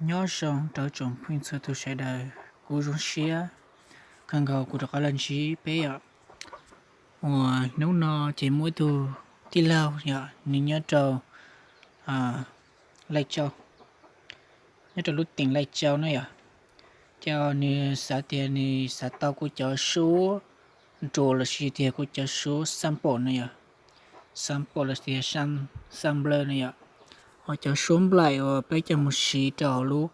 Nyob zoo rau tsoom phooj ywg txhua tus sawv daws, kuv zoo siab kawg nkaus kuv rov qab los ntsib peb yom. Uas hnub no ces muaj ib tug tij laug yom, nws nyob rau Lai Châu, nyob rau lub teem Lai Châu na yom. Ces nws xav tias nws xav tau kuv cov suab nruas lossis tias kuv cov suab sample na yom, sample los tias sample na yom, uas cov suab nplaim uas peb coj mus siv rau hauv lub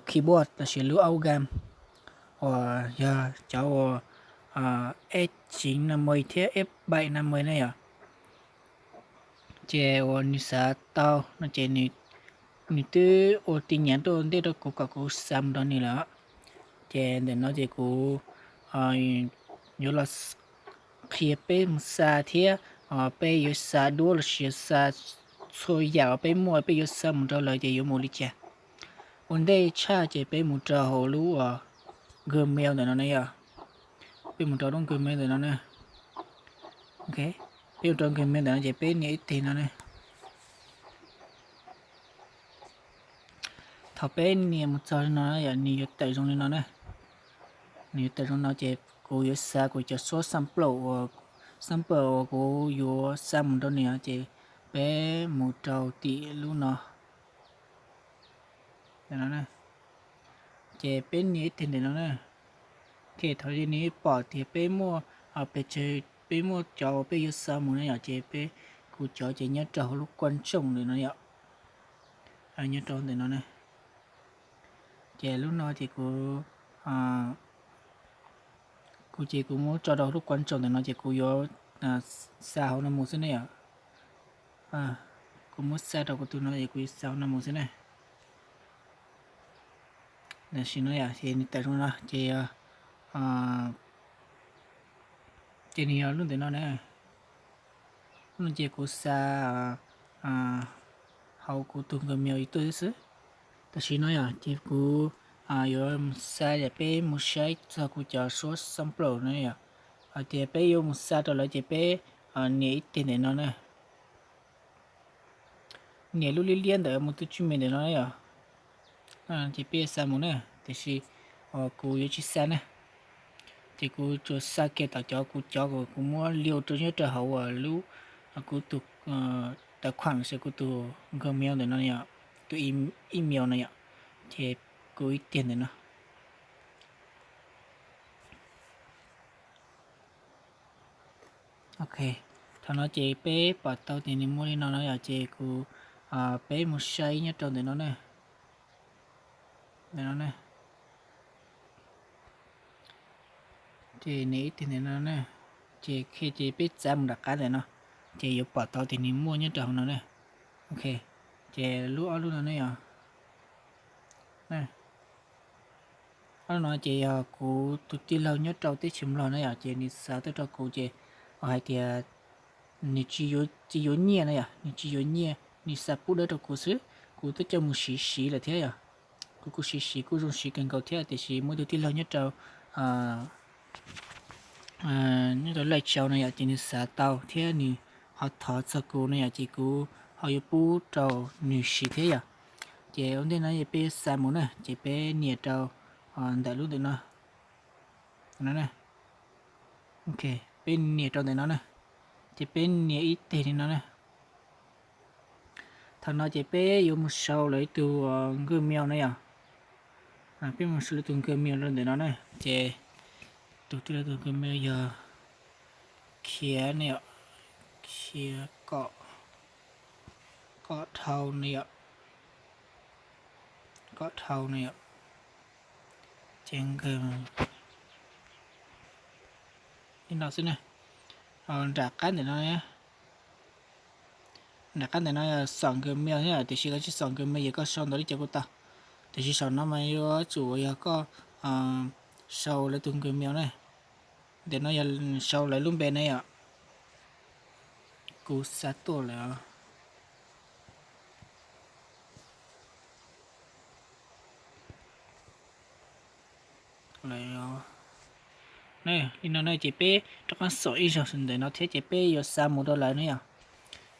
keyboard lossis lub organ, uas yog cov uas F chín năm mươi thiab F bảy năm mươi na yom. Ces uas nws xav tau no ces nws twb ua tin nhắn tuaj ntej rau kuv kom kuv xa mus rau nws lawm. Ces ntawm no ces kuv yuav los qhia peb mus xa thiab peb yuav xa duab lossis xa txhua yam uas peb muaj peb yuav xa mus rau lawv ces yuav mus li cas. Ua ntej tshaj ces peb mus rau hauv lub Gmail ntawm no na yom. Peb mus rau lub Gmail ntawm no na. Peb mus rau Gmail ntawm no ces peb nias ib teg no na. Thaum peb nias mus txog li no yom, nws yuav tawm zoo li no na. Nws yuav tawm zoo no ces kuv yuav xa kuv cov suab sample uas, sample uas kuv yuav xa mus rau nws ces peb mus rau tim lub no. Ces peb nias ib teg ntawm no na. Thaum nws pom tias peb muaj pes tsawg, peb muaj cov uas peb yuav xa mus na yom, ces peb, kuv cov ces nyob rau hauv lub kuaj ntsooj ntawm no yom. Nyob rau ntawm no na. Ces lub no ces kuv, kuv ces kuv muab tso rau lub kuaj ntsooj ntawm no ces kuv yuav xa hauv no mus xwb ne yom. Kuv muab xa rau kuv tus no ces kuv yuav xa hauv no mus xwb ne. Tam sim no yom, ces nws tawm zoo no ces, ces nws yog lub ntawm no na. Lub no ces kuv xa hauv kuv tus Gmail tuaj xwb. Tam sim no yom, ces kuv yuav xa yam peb mus saib txog kuv cov suab sample no yom. Hais tias peb yuav mus xa rau lawv ces peb nias ib teg ntawm no na. Nias lub liab liab ntawm mus tus tswj me ntawm no yom. Ces peb xa mus na, tiam sis kuv yuav tsis xa na. Ces kuv tsuas xa kiag tom cov kuv cov uas kuv muab liu rau nyob rau hauv lub, kuv tus, tais khuam lossis kuv tus Gmail ntawm no yom, tus email no yom. Ces kuv ib tiag ntawm no. Ok, thaum no ces peb pom tau tias nws muaj li no no yom, ces kuv, peb mus saib nyob rau ntawm no na. Ntawm no na. Ces nias ib teg ntawm no na. Ces, ces peb txav mus nram qab ntawm no, ces yuav pom tau tias nws muaj nyob rau hauv no na. Ok, ces lub ob lub no ne yom. Ob lub no ces yog kuv tus tij laug nyob rau teb chaws Nplog na yom, ces nws xa tuaj rau kuv ces hais tias nws tsis yuav nyiaj na yom, nws tsis yuav nyiaj, nws xa pub dawb rau kuv xwb. Kuv twb coj mus siv siv lawm thiab yom. Kuv kuj siv siv kuj zoo siv kawg nkaus thiab, tiam sis muaj ib tug tij laug nyob rau nyob rau Laij Tsau no yom, ces nws xav tau thiab nws ho thov txog kuv no yom, ces kuv ho yuav pub rau nws siv thiab yom. Ces ua ntej no peb yuav xa mus na, ces peb nias rau ntawm lub ntawm no. Ok, peb nias rau ntawm no na, ces peb nias ib teg li no na. Thaum no ces peb yuav mus sau lawv ib tug Gmail na yom. Peb mus sau lawv tus Gmail rau ntawm no na, ces tus tij laug tus Gmail yog Khiav ne yom, Khiav Kom, Kom Dhau ne yom, Kom Dhau ne yom. Ces nkawd li no xwb na. Nram qab ntawm no, nram qab ntawm no xom Gmail thiab, tiam sis koj tsis xom Gmail ces koj sau ntawv li cas kuj tau. Tiam sis saum no mas yuav tsum yog koj sau lawv tus Gmail na. Ntawm no yog sau lawv lub npe na yom. Kuv xa tuaj lawm. Li no na ces peb rov qab xom ib zaug ntawm no thiab ces peb yuav xa mus rau lawv na yom.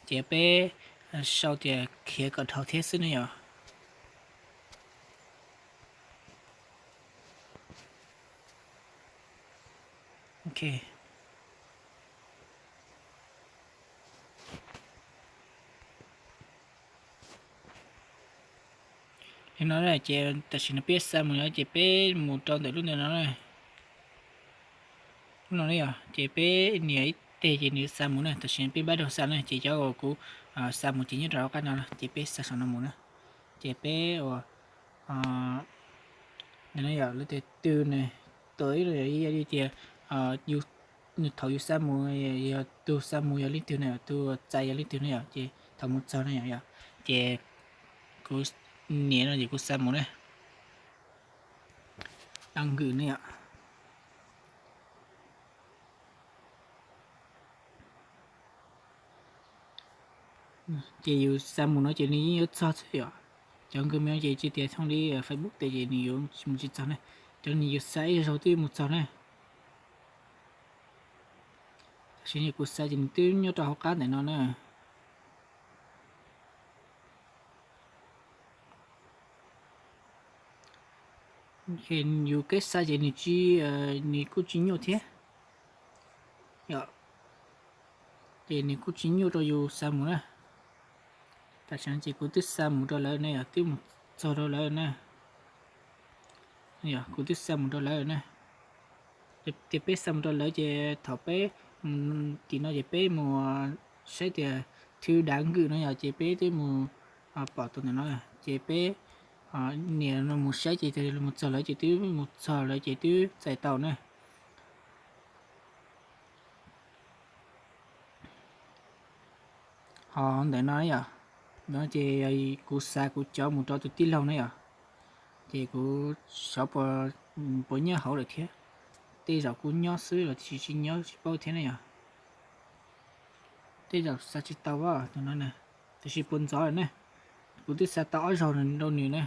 Ces peb sau tias Khiav Kom Dhau thiab xwb na yom. Li no ces tam sim no peb xa mus no ces peb mus rau ntawm lub ntawm no, lub no yom, ces peb nias ib teg ces nws xa mus na. Tam sim no peb npaj rau xa na, ces cov uas kuv xa mus ces nyob rau hauv qab no, ces peb xa saum no mus na. Ces peb ua, yog lub tias twg ne, tau ib li tias nws thaum yus xa mus, yog tus xa mus yog leej twg na, tus txais yog leej twg na yom, ces thaum mus txog na yom, ces kuv nias no ces kuv xa mus na. Dab Nkws ne yom. Ces yus xa mus no ces nws yeej yuav txog xwb yom. Cov Nkws Mos ces tsis tias thooj li Facebook tes ces nws yuav mus tsis txog ne. Cov nws yus xa ib zaug twb mus txog ne. Tam sim no kuv xa ces nws twb nyob rau hauv qab ntawm no na. Yus kev xa ces nws tsis, nws kuj tsis nyuaj thiab yom. Ces nws kuj tsis nyuaj rau yus xa mus na. Tam sim no ces kuv twb xa mus rau lawv na yom, twb mus txog rau lawv na. Kuv twb xa mus rau lawv na. Ces peb xa mus rau lawv ces thaum peb mus tim no ces peb mus saib tias thwv Dab Nkws no yom, ces peb twb mus pom tau ntawm no, ces peb nias no mus saib ces mus txog lawv ces twb mus txog lawv ces twb txais tau na. Ho ntawm no yom, no ces kuv xa kuv cov mus rau tus tij laug na yom, ces kuv xyov puas nyob hauv lawm thiab. Tej zaum kuj nyob xwb los tsis tsis nyob tsis paub thiab ne yom. Tej zaum xa tsis tau tus no na, tiam sis puas ntxov lawm ne. Kuv twb xa tau ob zaug rau nws na.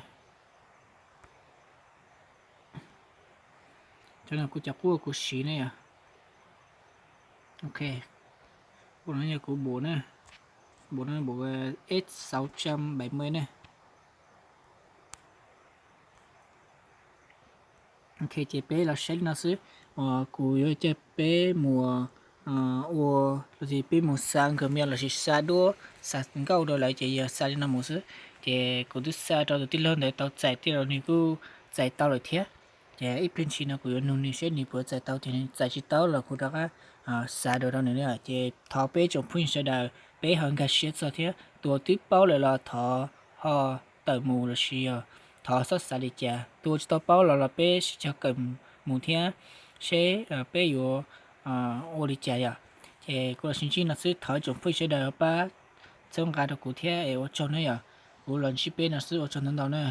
Cov no kuv cov qub kuv siv ne yom. Ok, ua no yog kuv bus na, bus no bus S sáu trăm bảy mươi ne. Ok, ces peb los saib li no xwb, uas kuv yuav coj peb mus ua, los sis peb mus xa Nkws Mos lossis xa duab xa nkauj rau lawv ces yog xa li no mus xwb. Ces kuv twb xa rau tus tij laug ntawd tau txais, tej zaum nws kuj txais tau lawm thiab. Ces ib pliag ntshis no kuv yuav nug nws seb nws puas txais tau, ces nws txais tsis tau los kuv rov qab xa dua rau nws na. Ces thov peb tsoom phooj ywg sawv daws peb ho nkag siab txog thiab, tus twb paub lawm los thov ho tawm mus lossis yog thov xob xav li cas, tus tsis tau paub los los peb sib cog kawm mus thiab seb peb yuav ua li cas yom. Ces kuv los sib ntsib no xwb, thov tsoom phooj ywg sawv daws pab txhawb nqa rau kuv thiab es ua tsaug na yom. Kuv los ntsib peb no xwb, ua tsaug ntau ntau na.